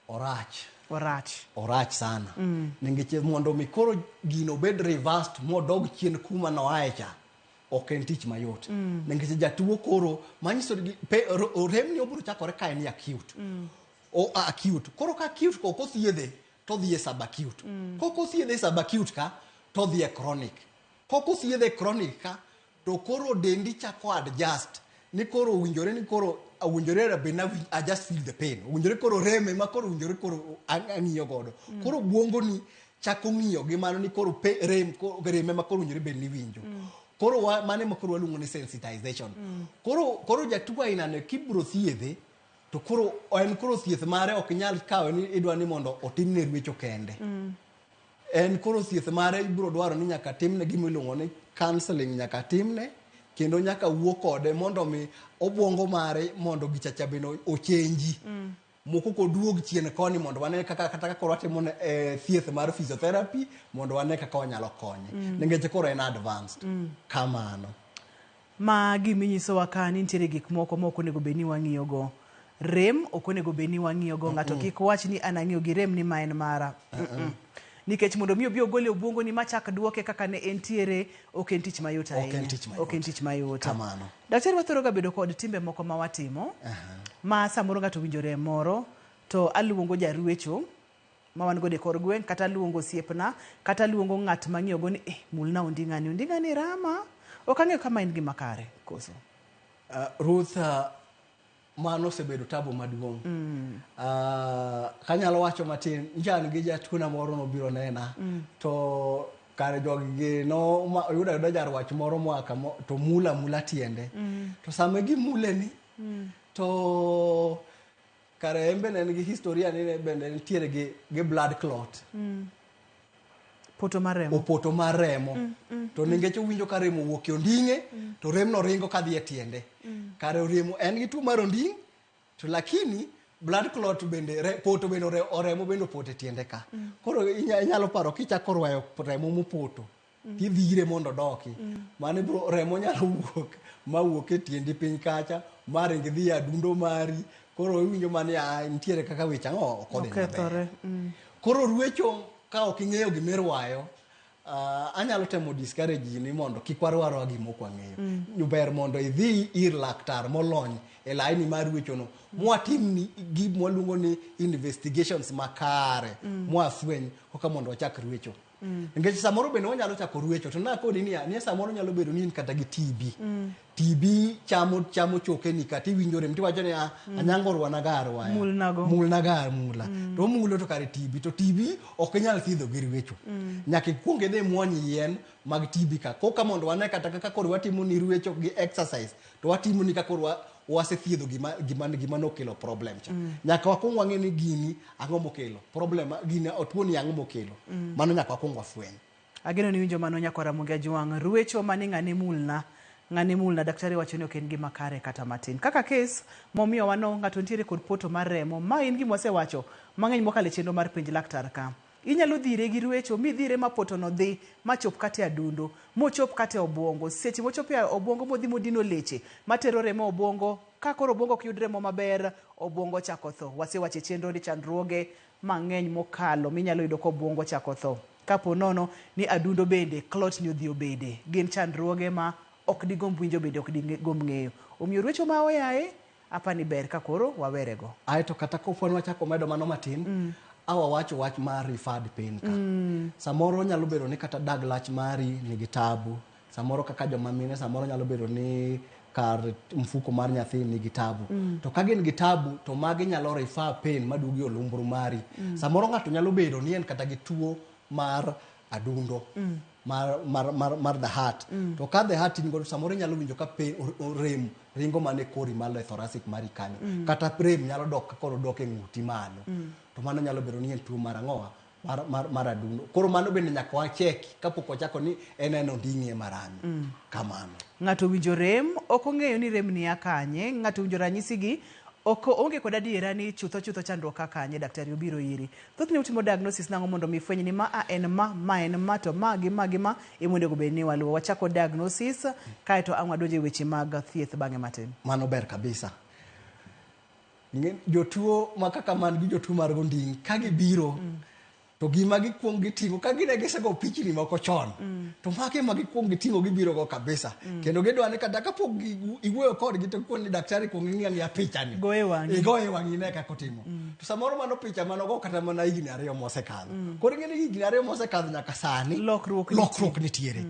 Orach. Orach. Orach sana. Nikech mondo mi koro gino obed reversed modog chien kuma noae cha, ok en tich mayot. Nikech jatuo koro manyiso ni rem ni obiro chakore ka en acute. O acute. Koro ka acute ok othiedhe to odhi e subacute. Kok othiedhe e subacute ka to odhi e chronic. Kok othiedhe e chronic ka to koro dendi chako adjust ni koro owinjore ni koro owinjore bed na I just feel the pain. Owinjore koro reme ma koro owinjore koro ang'iyo godo. Koro obwongo ni chako ng'iyo gi mano ni koro rem reme ma koro owinjore bed ni winjo. Koro mano ema koro waluongo ni sensitization. Koro jatuo ainano kibiro thiedhe to koro en koro thieth mare ok nyal kawe ni idwa ni mondo otimne ruecho kende. En koro thieth mare ibiro dwaro ni nyaka timne gima iluongo ni counseling nyaka timne kendo nyaka wuo kode mondo mi obwongo mare mondo gichacha bende ochenji. Moko koduog chien koni mondo wane kaka kata kaka watimo ne thieth mar physiotherapy mondo wane kaka wanyalo konye. Nikech koro en advanced. Kamano. Ma giminyisowa ka ni nitiere gik moko ma ok onego bed ni wang'iyogo. Rem ok onego bed ni wang'iyogo. Ng'ato kik wach ni an ang'iyo gi rem ni ma en mara. Nikech mondo mi obi ogole obwongo ni machak duoke kaka ne entiere ok en tich mayot ahinya. Ok en tich mayot. Kamano. Daktari wathoro ga bedo kod timbe moko ma watimo ma samoro ng'ato winjo rem moro to aluongo jaruecho ma wan godo e kor gweng' kata aluongo osiepna kata aluongo ng'at mang'iyogo ni mulna onding'ani onding'ani rama. Ok ang'eyo kama en gima kare koso. Ruth, mano osebedo tabu maduong'. Kanyalo wacho matin, nja an gi jatuona moro nobiro nena to kare jogi gi no oyudo ayuda jarwach moro moa kamo to mula mula tiende. To sama gimule ni to kare en bende en gi historia ni bende nitiere gi blood clot. Poto mar remo. Opoto mar remo. To nikech owinjo ka remo owuok e onding'e, to remno ringo kadhi e tiende. Kare remo en gi tuo mar onding', to lakini blood clot bende poto bende oremo bende opoto e tiende ka. Koro inyalo paro kichako rwayo remo mopoto, tidhire mondo odoki. Mano ibiro remo nyalo wuok ma wuok e tiendi piny kacha, ma ring dhi e adundo mari. Koro iwinjo mana ni nitiere kaka weche ang'o ok odhi maber. Okethore. Koro ruecho ka ok ing'eyo gimirwayo, anyalo temo discourage ji ni mondo kik warwa gima ok wang'eyo. Ber mondo idhi ir laktar molony e laini mar ruecho no, mwatimni gima waluongo ni investigations makare, mwafweny koka mondo wachak ruecho. Nikech samoro bende wanyalo chako ruecho to nakoni niya, ni samoro nyalo bedo ni in kata gi TB. TB chamo chokeni kata iwinjo rem tiwacho ni anyango orwana ga arwaya. Mulnago. Mulnaga amula. To omulo to kare TB to TB ok inyal thiedho gi ruecho. Nyaka ikuong idhi muony yien mag TB ka. Koka mondo wane kata kaka koro watimo ni ruecho gi exercise to watimo ni kaka koro wasethiedho gima nokelo problem cha. Nyaka wakuong wang'e ni gini ang'o mokelo problem, gini tuo ni ang'o mokelo. Mano nyaka wakuong wafweny. Ageno ni winjo mano nyakwara Ramogi Ajwang'. Ruecho mane ng'ane mulna. Ng'ane mulna daktari wacho ni ok en gima kare kata matin. Kaka kes momiyo wano ng'ato nitiere kod poto mar remo. Ma en gima wasewacho mang'eny mokalo e chenro mar penj laktar ka. Inyalo dhire gi ruecho midhire ma poto no dhi machop kata e adundo, mochop kata e obwongo. Seche mochopo e obwongo modhi modino leche matero remo e obwongo. Ka koro obwongo ok yud remo maber, obwongo chako tho. Wasewacho e chenro ni chandruoge mang'eny mokalo minyalo yudo ka obwongo chako tho. Kapo nono ni adundo bende clot ni odhi obede. Gin chandruoge ma ok digomb winjo bende ok digomb ng'eyo. Omiyo ruecho ma oyaye, apani ber ka koro wawerego. Aeto kata koponi wachako medo mano matin, awa wacho wach mar referred pain ka. Samoro nyalo bedo ni kata dag lach mari nigi tabu. Samoro kaka joma mine samoro nyalo bedo ni kar mfuko mar nyathi nigi tabu. To ka gin gi tabu to magi nyalo refer pain maduogo e olumbru mari. Samoro ng'ato nyalo bedo ni en kata gi tuo mar adundo mar the heart. To ka the heart in godo, samoro inyalo winjo ka pain, rem ringo mana e kori malo, e thoracic mari kanyo, kata rem nyalo dok koro dok e ng'uti malo. To mano nyalo bedo ni en tuo mar ang'owa mar adundo. Koro mano bende nyaka wacheki kapok wachako ni en onding'i ema rami. Kamano. Ng'ato winjo rem, ok ong'eyo ni rem ni a kanye. Ng'ato winjo ranyisi gi, ok onge kod adiera ni chutho chutho chandruok ka kanye. Daktari obiro iri. Thothne utimo diagnosis nang'o mondo mi fweny ni ma a en ma, ma en ma, to ma gi ma gi ma ema onego bed ni waluwo. Wachako diagnosis, kaeto ang' wadonjo e weche mag thieth bang'e matin. Mano ber kabisa. Jotuo ma kaka man gi jotuo mar onding' ka gibiro, to gima gikuong giting'o ka gine gisego pichni moko chon, to magi ema gikuong giting'o gibiro go kabisa. Kendo gidwa ni kata kapok iwuoyo kodgi to gikoni ni daktari kuong ing'i ang'iya pichani. Goye wang'i. Igoye wang'i ine kaka otimo. To samoro mano picha manogo kata mana higni 2 mosekadho. Koro ing'e ni higni 2 mosekadho nyaka sani lokruok nitie. Lokruok nitiere.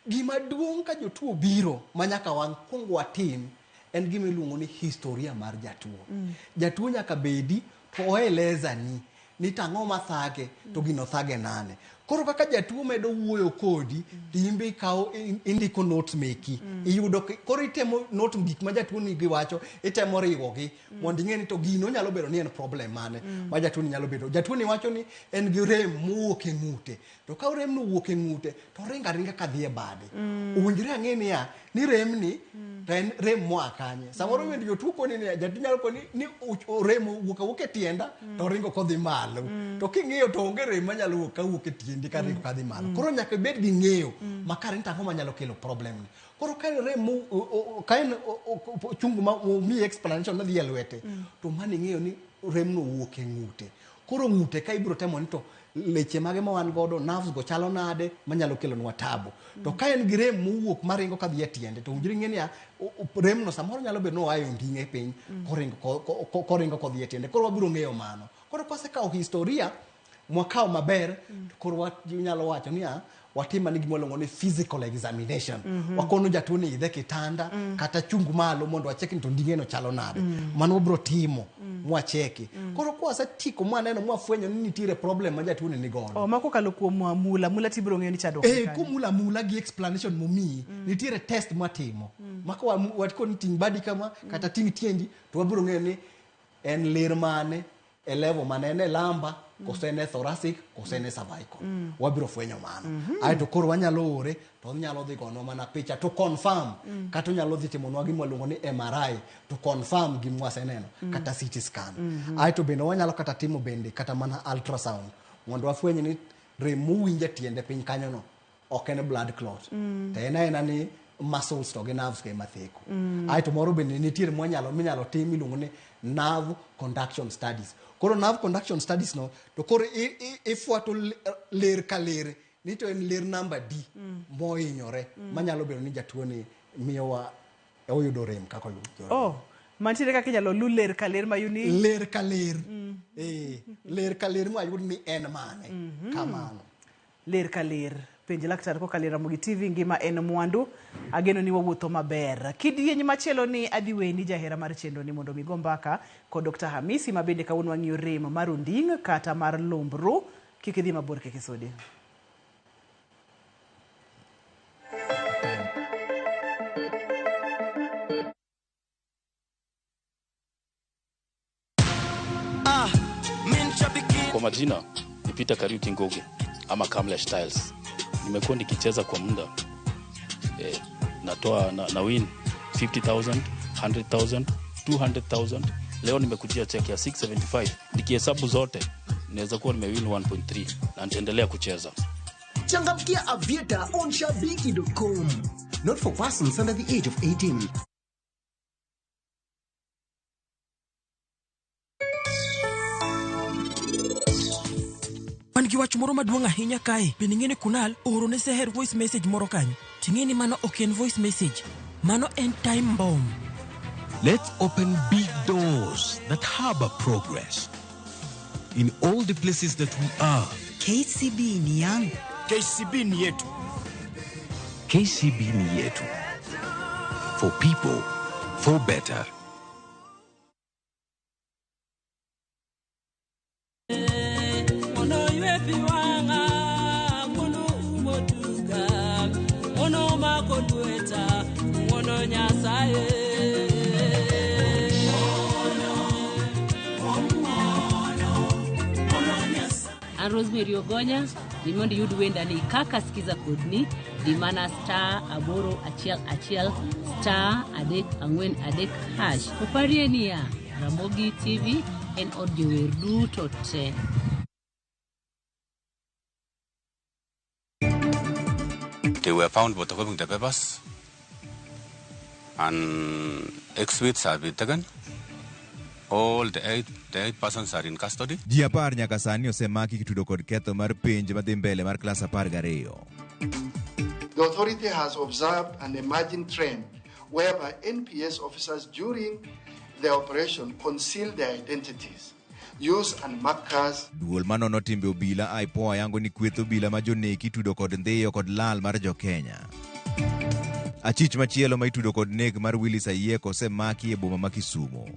Gima duong' ka jotuo biro ma nyaka wakuong watim en gima iluongo ni historia mar jatuo. Jatuo nyaka bedi to oeleza ni tang'o mathage to gino thage nane. Koro kaka jatuo medo wuoyo kodi, to in be ikawo indiko notes meki. Iyudo koro itemo note gik ma jatuo ni giwacho, itemo riwogi mondo ing'e ni to gino nyalo bedo ni en problem mane ma jatuo ni nyalo bedo. Jatuo ni wacho ni en gi rem mowuok e ng'ute. To ka rem no owuok e ng'ute, to ringo aringa kadhi e bade. Owinjore ang'e niya, ni rem ni to en rem moa kanye. Samoro winjo jotuo koni niya, jatuo nyalo koni ni rem owuok awuok e tienda to ringo kodhi malo. To king'iyo to onge rem manyalo wuok kawuok e tiendi karingo kadhi malo. Koro nyaka ibed gi ng'eyo makare ni to ang'o manyalo kelo problem ni. Koro ka en rem ka en chungu ma omiyi explanation madhi e lwete, to mano ing'eyo ni rem no owuok e ng'ute. Koro ng'ute ka ibiro temo ni to leche mage ma wan godo, nerves go chalo nade manyalo kelonwa tabu. To ka en gi rem mowuok maringo kadhi e tiende, to owinjore ing'e niya, rem no samoro nyalo bedo ni oa e onding'e piny, koringo kodhi e tiende. Koro wabiro ng'eyo mano. Koro kwasekawo historia mwakawo maber, to koro wanyalo wacho niya, watim ane gima waluongo ni physical examination. Wakono jatuo ni idhe kitanda, kata chung malo mondo wacheki ni to onding'e no chalo nade. Mano wabiro timo, mwacheki. Koro kwasetieko mwaneno mwafwenyo ni nitiere problem ma jatuo ni nigodo. Oh, ma kokalo kuom mula, mula tibiro ng'eyo ni chandruok ni kanye. Komula mula gi explanation momiyi, nitiere test mwatimo. Ma ka wakoni ting' badi kama, kata ting' tiendi, to wabiro ng'eyo ni en ler mane, e level mane, en e lumbar, koso en e thoracic, koso en e cervical. Wabiro fwenyo mano. Aeto koro wanyalo ore, to onyalo dhi gonwa mana picha to confirm. Kata onyalo dhi timonwa gima waluongo ni MRI to confirm gima waseneno, kata CT scan. Aeto bende wanyalo kata timo bende kata mana ultrasound mondo wafweny ni rem mowinjo e tiende piny kanyo no ok en blood clot. To en aena ni muscles to gi nerves go ema theko. Aeto moro bende nitiere minyalo tim miluongo ni nerve conduction studies. Koro nerve conduction studies no, to koro ifwato ler ka ler ni to en ler namba D mohinyore, manyalo bedo ni jatuo ni miyowa oyudo rem kaka oyudo. Oh, mantiere kaka inyalo lu ler ka ler mayud ni ler ka ler. Ler ka ler mayud ni en mane. Kamano. Ler ka ler. Penj laktar kokalo e Ramogi TV, ngima en mwandu. Ageno ni wawuotho maber. Kidieny machielo ni adhi weni jahera mar chenro ni mondo mi go mbaka kod Dr. Hamisi ma bende kawuono wang'iyo rem mar onding' kata mar lumbru. Kik idhi mabor, kik isudi. Kwa majina ni Peter Kariuki Ngugi ama Kamlesh Tiles. Nimekuwa nikicheza kwa muda. Natoa na win 50,000, 100,000, 200,000. Leo nimekujia check ya 675. Nikihesabu zote naweza kuwa nimewin 1.3 na nitaendelea kucheza. Changamkia Aviator on shabiki.com. Not for persons under the age of 18. Wan gi wach moro maduong' ahinya kae. Bende ing'e ni Kunal ooro ne Seher voice message moro kanyo. Ting'e ni mano ok en voice message. Mano en time bomb. Let's open big doors that harbor progress. In all the places that we are. KCB ni yangu. KCB ni yetu. KCB ni yetu. For people, for better. An Rosemary Ogonya, dhi mondo iyud wendani kaka sikiza kodni, di mana *811 *343#. Oparie niya, Ramogi TV en od jower duto te. They were found photocopying the papers and exhibits have been taken. All the eight persons are in custody. Ji 10 nyaka sani osemaki kitudo kod ketho mar penj madhi mbele mar klas 12. The authority has observed an emerging trend whereby NPS officers during their operation conceal their identities, use and mark cars. Duol manono timbe obila IPOA yango ni kweth obila ma joneki itudo kod ndhiyo kod lal mar jokenya. Achich machielo ma itudo kod nek mar Willis Ayieko osemaki e boma ma Kisumu.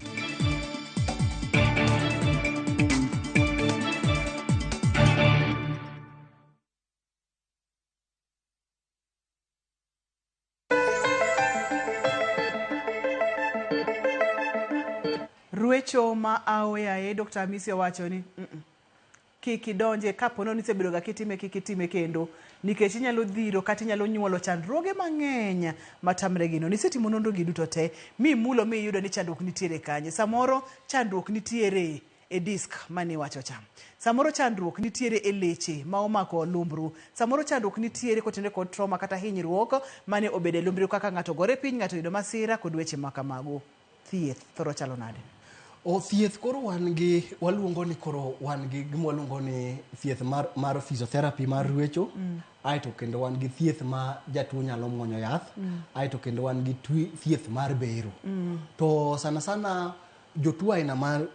Ruecho ma aoyaye Dr. Hamisi owacho ni kik idonje kapo ni isebedo ga kitime kik itime kendo nikech inyalo dhiro kata inyalo nyuolo chandruoge mang'eny matamre gino. Nisetimo nonro gi duto te mimulo miyudo ni chandruok nitiere kanye. Samoro chandruok nitiere e disk mane iwacho cha. Samoro chandruok nitiere e leche ma omako lumbru. Samoro chandruok nitiere kotenore kod trauma kata hinyruok mane obedo e lumbru kaka ng'ato gore piny, ng'ato yudo masira kod weche ma kamago. Thieth thoro chalo nade? O thieth koro wan gi waluongo ni koro wan gi gima waluongo ni thieth mar physiotherapy mar ruecho. Aeto kendo wan gi thieth ma jatuo nyalo muonyo yath. Aeto kendo wan gi thieth mar bero. To sana sana jotuo aina man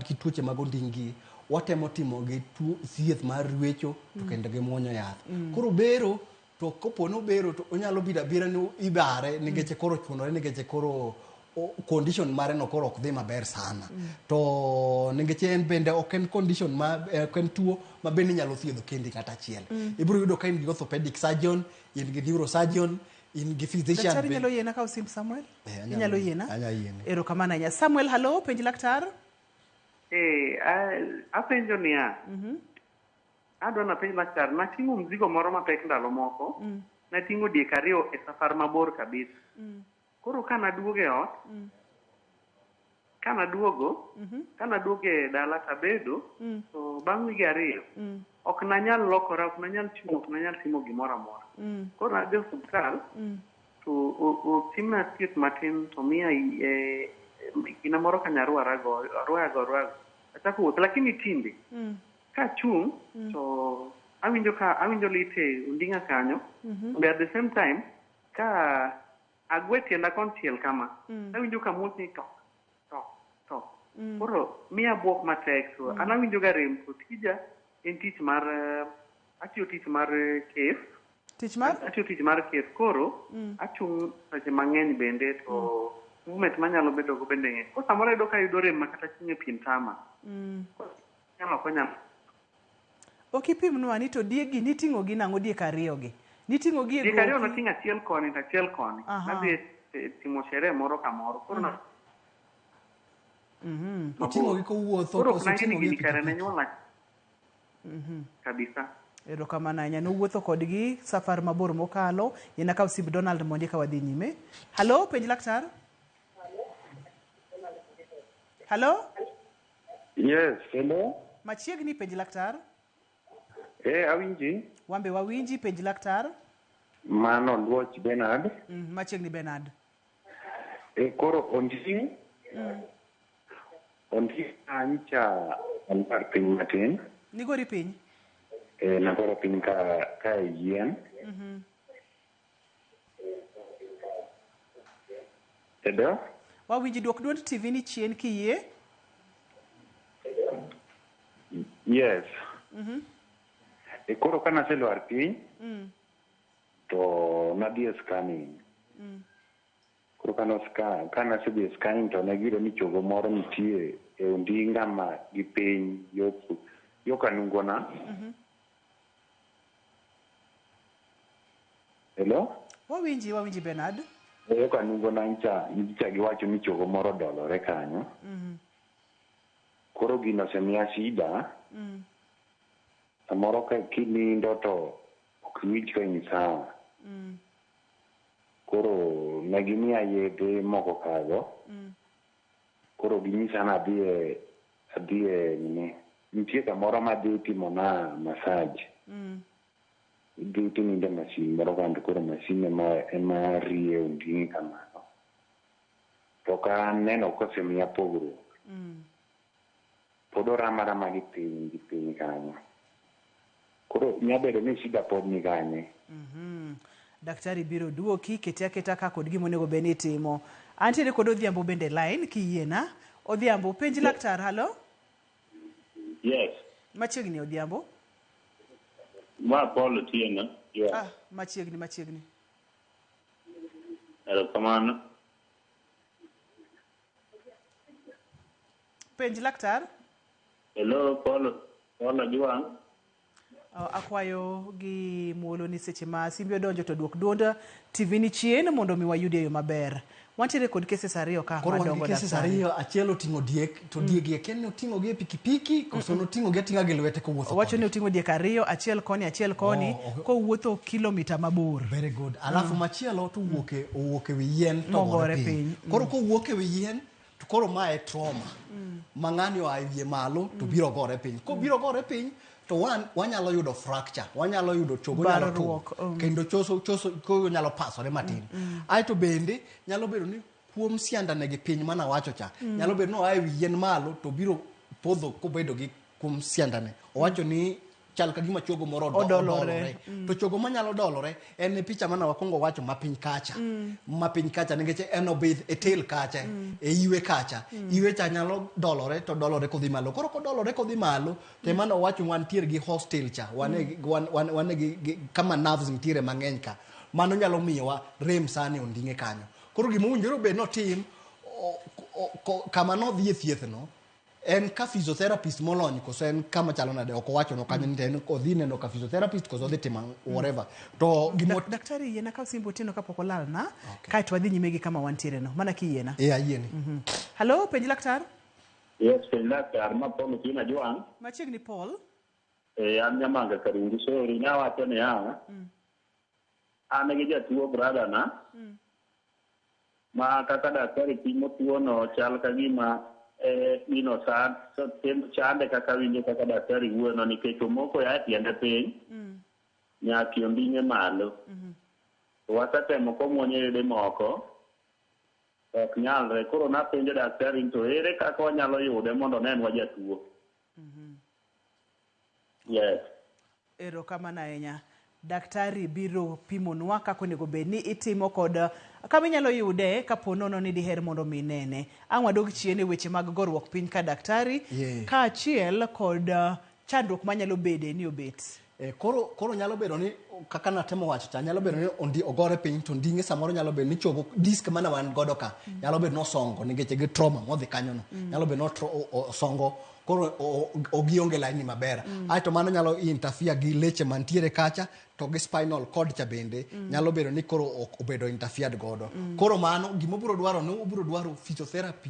gi tuoche mag ondinggi watemo timo gi thieth mar ruecho to kendo gi muonyo yath. Koro bero to kopo no bero to onyalo bedo abira ni ibare nikech koro chunore nikech koro condition mare no koro ok dhi maber sana. To nikech en bende ok en condition ma ok en tuo ma bende inyalo thiedho kendi kata achiel. Ibiro yudo ka in gi orthopedic surgeon, in gi neurosurgeon, in gi physician. Daktari nyalo yiena kawo sim Samuel? Inyalo yiena? Anyalo yiene. Erokamano ahinya. Samuel, hello, penj laktar. Apenjo niya. Adwa napenj laktar, nating'o mzigo moro mapek ndalo moko. Nating'o diek ariyo e safar mabor kabisa. Koro kana duogo e ot, kana duogo e dala tabedo, to bang' wige ariyo, ok nanyal lokora, ok nanyal chung', ok nanyal timo gimoro amora. Koro nadhi osiptal, to otimna thieth matin, to miya gina moro ka nyaruarago, arwayago, arwayago. Achako wuoth, lakini tinde, kachung', to awinjo ka awinjo lit e onding'a kanyo, but at the same time, ka agwe tienda konchiel kama, awinjo ka muoch ni tok, tok, tok. Koro miya buok matek, to an awinjo ga rem, to tija en tich mar, atiyo tich mar kes. Tich mar? Atiyo tich mar kes, koro achung' seche mang'eny bende, to movement manyalo bedo go bende ng'eny. Koro samoro ayudo ka ayudo rem ma kata chung' e pien tama. Nyalo konya. Ok ipimnwa ni to diegi niting'o gi nang'o diek ariyo gi? Niting'o gi e Diek ariyo goki? nating'o achiel koni to achiel koni. Nadhi timo sherehe moro kamoro. Koro na Oting'o gi kowuotho Koro ok koso nang'e ni oting'o gi e gini kare ne pikipiki? nyuola kabisa. Erokamano ahinya. Nowuotho kodgi safar mabor mokalo. Yien akaw simb Donald mondi ka wadhi nyime. Hello, penj laktar. Hello? Yes, hello. Machiegni penj laktar. Awinji. Wambe wawinji penj laktar. Mano Luoch Bernard. Machiegni Bernard. Koro onding onding ancha alwar piny matin. Nigori piny? Nagoro piny ka e yien. Edo? Wawinji, duok duond TV ni chien kiyie. Yes. Koro ka naselwar piny to nadhi e scanning. Koro kano scan, kanasedhi e scanning to ne giyudo ni chogo moro nitie e ondinga ma gi piny yo kanungona. Hello? Wawinji Bernard. Yo kanungona ncha giwacho ni chogo moro odolore kanyo. Koro gino osemiya shida. Samoro ka kinindo to ok iwinj ka in sawa. Koro ne gimiya yedhe moko kago. Koro ginyisa ni adhi e nini. Nitie kamoro madhi timona massage. Idhi tinindo e masin moro kanto koro masin ema rie onding'i kamano. To ok aneno kosemiya pogruok. Pod orama rama gi piny kanyo. Koro nyabedo ni shida pod ni kanye. Daktari biro duoki, kete aketa ka kod gima onego bed ni itimo. Antiere kod Odhiambo bende line kiyiena. Odhiambo, penj laktar, halo? Yes. Machiegni Odhiambo. Ma Paul Otieno. Yeah. Ah, machiegni, machiegni. Erokamano. Penj laktar. Hello, Paul. Paul Ojwang'. Akwayo gi muolo ni seche ma simbi odonjo to duok duond TV ni chien mondo mi wayudi e yo maber. Wantiere kod cases ariyo ka Koro wan gi madongo cases daktari. ariyo, achiel oting'o diek, to diek gi akia ni oting'o gi e pikipiki koso noting'o gi ating'a gi lwete kowuotho Owacho ni oting'o diek ariyo, achiel koni, achiel koni, kowuotho kilomita mabor. Very good. Alafu machielo to owuok e wi yien to Mogore ogore piny. piny. Koro kowuok e wi yien to koro mae trauma. Ma ng'ani oa e wiye malo to biro gore piny. Kobiro gore piny to wanyalo yudo fracture, wanyalo yudo chogo nyalo tur, Barruok, kendo choso koyo nyalo pasore matin. Aeto bende nyalo bedo ni kuom siandane gi piny mana wacho cha, nyalo bedo ni oa e wi yien malo to biro podho kobedo gi kuom siandane. Owacho ni chal ka gima chogo moro Odolore. odolore. To chogo manyalo dolore en e picha mane wakwongo wacho mapiny kacha. Mapiny kacha nikech en obidh e tail kacha, e iwe kacha. Iwe cha nyalo dolore to dolore kodhi malo. Koro kodolore kodhi malo, to ema ne wacho wantiere gi hostel cha, wan e wan, wan, wan e gi, gi, kama nerves nitiere mang'eny ka. Mano nyalo miyowa rem sani onding'e kanyo. Koro gima owinjore obed notim, kama nodhi e thieth no, en ka physiotherapist molony koso en kama chalo nade, ok owacho no kanyo ni to en odhi neno ka physiotherapist koso odhi timo whatever. To gimo Daktari, yiena kaw simb Otieno kapok olalna, kaeto wadhi nyime gi kama wantiere no, mana kiyiena. Ayieni. Hello, penj laktar. Yes, penj laktar, ma Paul Otieno Ajwang'. Machiegni Paul. An Nyamanga Karungu, sorry, nawacho niya, an gi jatuo brother na, ma kaka daktari pimo tuo no chal ka gima ino chande kaka winjo kaka daktari wuoyo no nikech omoko ya e tiende piny, nyaka onding'e malo. To wasetemo komuonyo yedhe moko, ok nyalre. Koro napenjo daktari ni to ere kaka wanyalo yude mondo onenwa jatuo. Yes. Erokamano ahinya. Daktari biro pimonwa kaka onego bed ni itimo kod kama inyalo yude kapo nono ni diher mondo mi nene. Ang' wadog chien e weche mag goruok piny ka daktari, kaachiel kod chandruok manyalo bede ni obet. Koro nyalo bedo ni kaka natemo wacho cha, nyalo bedo ni ogore piny to nding'e samoro nyalo bedo ni chogo disk mana wan godo ka, nyalo bedo ni osongo nikech gi trauma modhi kanyo no. Nyalo bedo ni osongo koro ogionge laini maber. Aeto mano nyalo interfere gi leche mantiere kacha to gi spinal cord cha bende nyalo bedo ni koro ok obedo interfered godo. Koro mano gima obiro dwaro ni obiro dwaro physiotherapy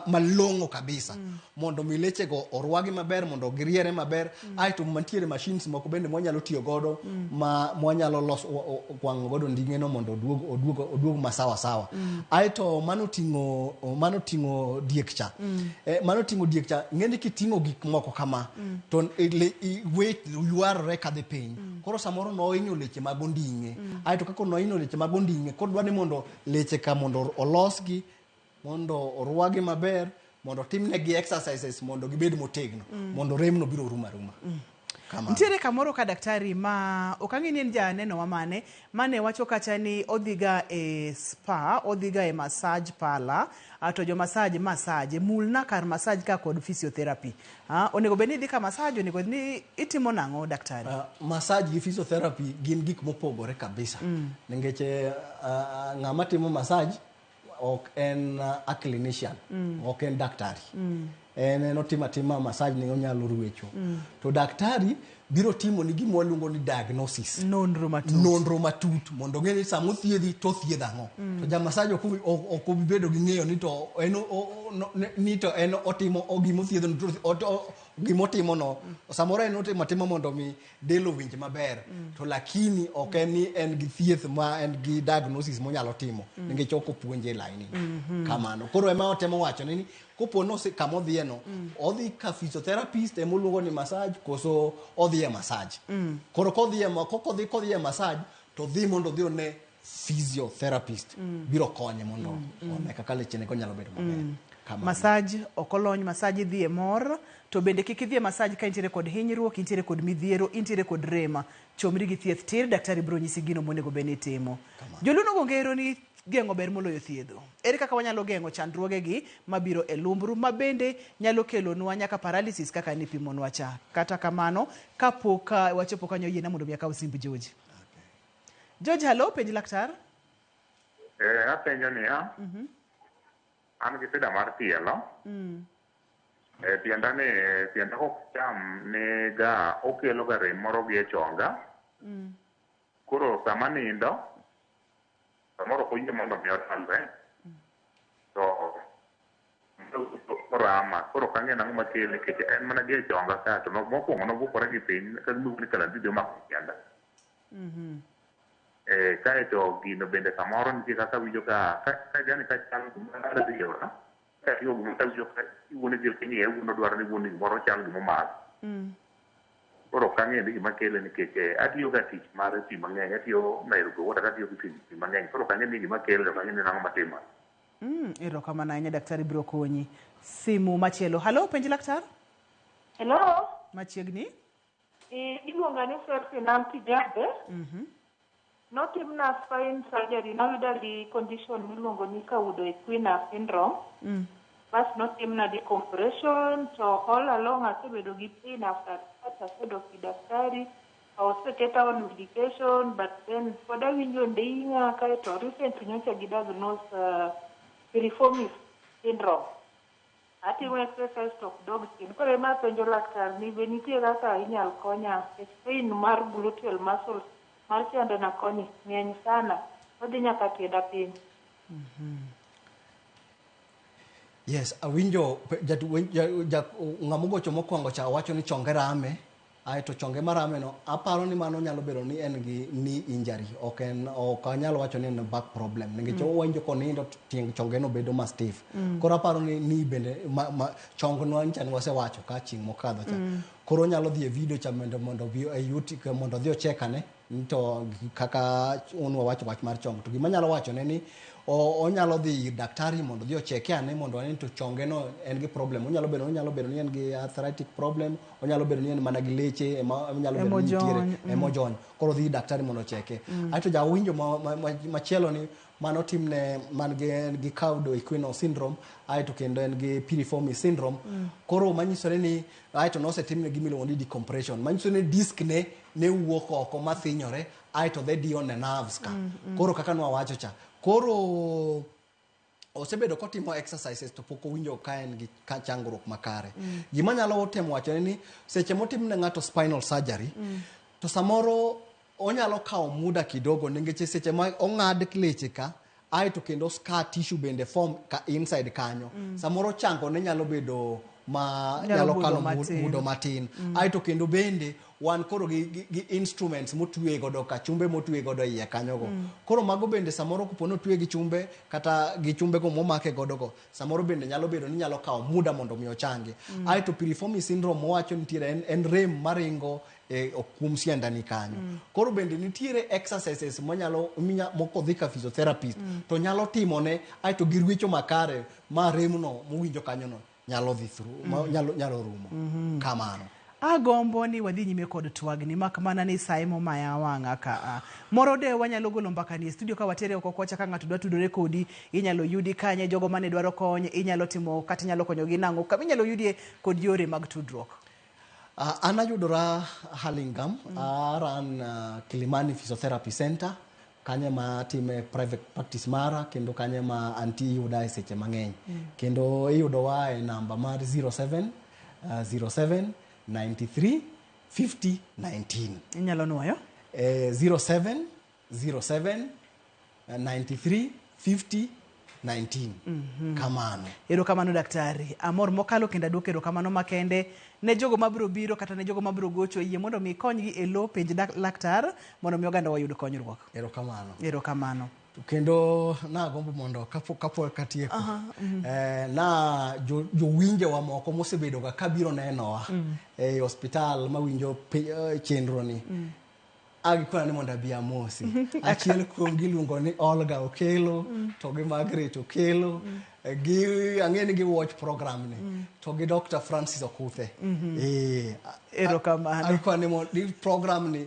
malong'o kabisa. Mondo mi leche go orwagi maber, mondo giriere maber. Aeto mantiere machines moko bende mwanyalo tiyo godo, ma mwanyalo loso, kwang'o godo nding'e no mondo oduog masawa sawa. Aeto mano ting'o diek cha. Mano ting'o diek cha, ng'eni kiting'o gik moko kama, to weight ywarore kadhi piny. Koro samoro nohinyo leche mag onding'e. Aeto kaka nohinyo leche mag onding'e, koro dwaro ni mondo leche ka mondo olosgi, mondo orwagi maber, mondo timnegi exercises mondo gibed motegno, mondo remno biro rumo aruma. Kamano. Nitiere kamoro ka daktari ma ok ang'e ni en janeno wa mane, mane wacho kacha ni odhiga e spa, odhiga e massage parlor, to jo massage massage, mulna kar massage ka kod physiotherapy. Onego bed ni idhi ka massage, onego bed ni itimo nang'o daktari? Massage gi physiotherapy gin gik mopogore kabisa. Nikech ng'ama timo massage ok en a clinician, ok en daktari. En otimo atima massage ni onyalo rwecho. To daktari biro timo ni gima waluongo ni diagnosis. Nonro matut. Nonro matut mondo ong'e ni sama othiedhi to othiedh ang'o. To ja massage ok obi bedo gi ng'eyo ni to en ni to en otimo gima othiedho no gima otimo no. Samoro en otimo atima mondo mi del owinj maber. To lakini ok en ni en gi thieth ma en gi diagnosis monyalo timo. Nikech ok opuonje e line ni. Kamano. Koro ema otemo wacho ni kopo no kama odhiye no, odhi ka physiotherapist emoluongo ni massage koso odhi e massage. Koro kodhi e massage to dhi mondo odhi one physiotherapist. Biro konye mondo one kaka lechene go nyalo bedo maber. Massage ok olony, massage idhi e mor, to bende kik idhi e massage ka intiere kod hinyruok, intiere kod midhiero, intiere kod rema. Chomri gi thieth tir, daktari biro nyisi gino monego bed ni itimo. Joluo ngero ni geng'o ber moloyo thiedho. Ere kaka wanyalo geng'o chandruogegi mabiro e lumbru ma bende nyalo kelonwa nyaka paralysis kaka nipimonwa cha. Kata kamano, kapok wachopo kanyo, yiena mondo mi akaw simb George. George, hello, penj laktar. Apenjo niya, an gi shida mar tielo. Tienda ni tienda ok cham ni ga okelo ga rem moro gi e chonga. Koro sama nindo samoro ok oyie mondo mi otalre. To rama koro ok ang'e nang'o makele nikech en mana gi e chonga ka to mokwongo nobukore gi piny ka gimiluongo ni kalandidi omako tienda. Kaeto gino bende samoro nitie kaka awinjo ka yani ka chal gima riewora ka ting'o gimoro tawinjo ka iwuono e dier piny iye wuono dwaro ni wuono gimoro chal gimomako. Koro ok ang'eyo ni gima kele nikech atiyo ga tich mar pi mang'eny, atiyo Nairobi Water atiyo gi pi mang'eny. Koro ok ang'eyo ni gima kele, ok ang'eyo ni nang'o matimore. Erokamano ahinya daktari biro konyi. Simu machielo. Hello, penj laktar. Hello. Machiegni. Iluonga ni Selfie Kijabe. Notimna spine surgery, noyuda gi condition miluongo ni Cauda Equina syndrome. Bas notimna decompression to all along asebedo gi pain after that asedok ir daktari oseketa on medication but then pod awinjo nding'a kaeto recently nyocha gi diagnose piriformis syndrome. Atimo exercise to ok dog chien. Koro ema apenjo laktar ni be nitie kaka inyal konya nikech pain mar gluteal muscles mar tiendena koni ng'eny sana odhi nyaka tienda piny. Yes, awinjo ng'ama ogocho mokwongo cha wacho ni chonge rame, aeto chonge marame no aparo ni mano nyalo bedo ni en gi knee injury, ok en ok anyal wacho ni en back problem nikech owinjo konindo tieng chonge no bedo ma stiff. Koro aparo ni knee bende chong no ncha ne wasewacho ka chieng' mokadho cha. Koro onyalo dhi e video cha mondo obi e YouTube mondo odhi ochek ane to kaka un wawacho wach mar chong. To gima anyalo wacho ne ni onyalo dhi ir daktari mondo odhi ocheke ane mondo one to chonge no en gi problem. Onyalo bedo ni en gi arthritic problem, onyalo bedo ni en mana gi leche ema onyalo bedo ni nitiere emojony. Koro dhi ir daktari mondo ocheke. Aeto jawinjo machielo ni mano timne man gi Cauda Equina syndrome, aeto kendo en gi piriformis syndrome. Koro manyisore ni aeto nosetimne gima iluongo ni decompression. Manyiso ni disc ne wuok oko mathinyore aeto dhi diyo ne nerves ka. Koro kaka nwawacho cha. Koro osebedo kotimo exercises to pok owinjo ka en gi changruok makare. Gima nyalo temo wacho ni seche motimne ng'ato spinal surgery, to samoro onyalo kawo muda kidogo nikech seche ma ong'ad leche ka aeto kendo scar tissue bende form ka inside kanyo. Samoro chango ne nyalo bedo ma nyalo kalo mudo matin. Aeto kendo bende wan koro gi instruments motwe godo ka chumbe motwe godo iye kanyo go. Koro mago bende samoro kopo notwe gi chumbe kata gi chumbe go momake godo go, samoro bende nyalo bedo ni nyalo kawo muda mondo mi ochangi. Aeto piriformis syndrome mowacho nitiere en rem maringo e kuom siandani kanyo. Koro bende nitiere exercises monyalo mokodhi ka physiotherapist to nyalo timone aeto gi rwecho makare ma remno mowinjo kanyo no nyalo dhi through, nyalo rumo. Kamano. Agombo ni wadhi nyime kod twagni mak mana ni sae momaya wang'a ka. Moro de wanyalo golo mbaka ni e studio ka watere oko kocha ka ng'ato dwa tudore kodi, inyalo yudi kanye, jogo mane dwaro kony, inyalo timo kata inyalo konyogi nang'o, kama inyalo yudie kod yore mag tudruok. An ayudora Hurlingham, aran Kilimani Physiotherapy Center. Kanyo ema atime private practice mara kendo kanyo ema antie iyuda e seche mang'eny. Kendo iyudowa e namba mar 07 07 93 50 19. Inyalo nuoyo? 07 07 93 50 19. Kamano. Erokamano daktari. Amor mokalo kendo aduoko erokamano makende ne jogo mabiro biro kata ne jogo mabiro gocho yie mondo mi ikonygi e lo penj laktar mondo mi oganda wayud konyruok. Erokamano. Erokamano. Kendo nagombo mondo kapok atieko na jowinjowa moko mosebedo ga kabiro nenowa e osiptal mawinjo chenro ni. Agikona ni mondo abi amosi. Achiel kuom gi iluongo ni Olga Okelo, to gi Margaret Okelo, gi ang'e ni gi watch program ni, to gi Dr. Francis Okuthe. Erokamano. Agikona ni program ni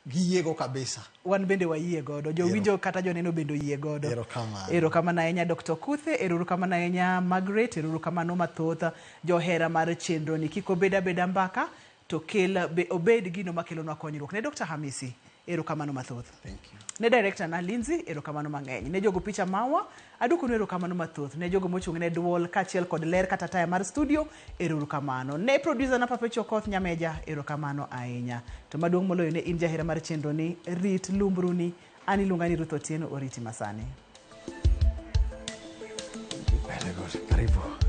giyiego kabisa. Wan bende wayie godo. Jowinjo kata joneno bende oyie godo. Erokamano. Erokamano ahinya Dr. Okuthe, erokamano ahinya Margaret, erokamano mathoth johera mar chenro ni. Kik obed abeda mbaka, to kel obed gino makelonwa konyruok. Ne Dr. Hamisi, erokamano mathoth. Thank you. Ne director na Lindsay, erokamano mang'eny. Ne jogo picha mawa, aduokonu erokamano mathoth. Ne jogo mochung' ne duol kaachiel kod ler kata taya mar studio, erokamano. Ne producer na Papecho Okoth Nyameja, erokamano ahinya. To maduong' moloyo ne in jahera mar chenro ni, rit lumbruni. An iluonga ni Ruth Otieno, oriti masani. Very good. Karibu.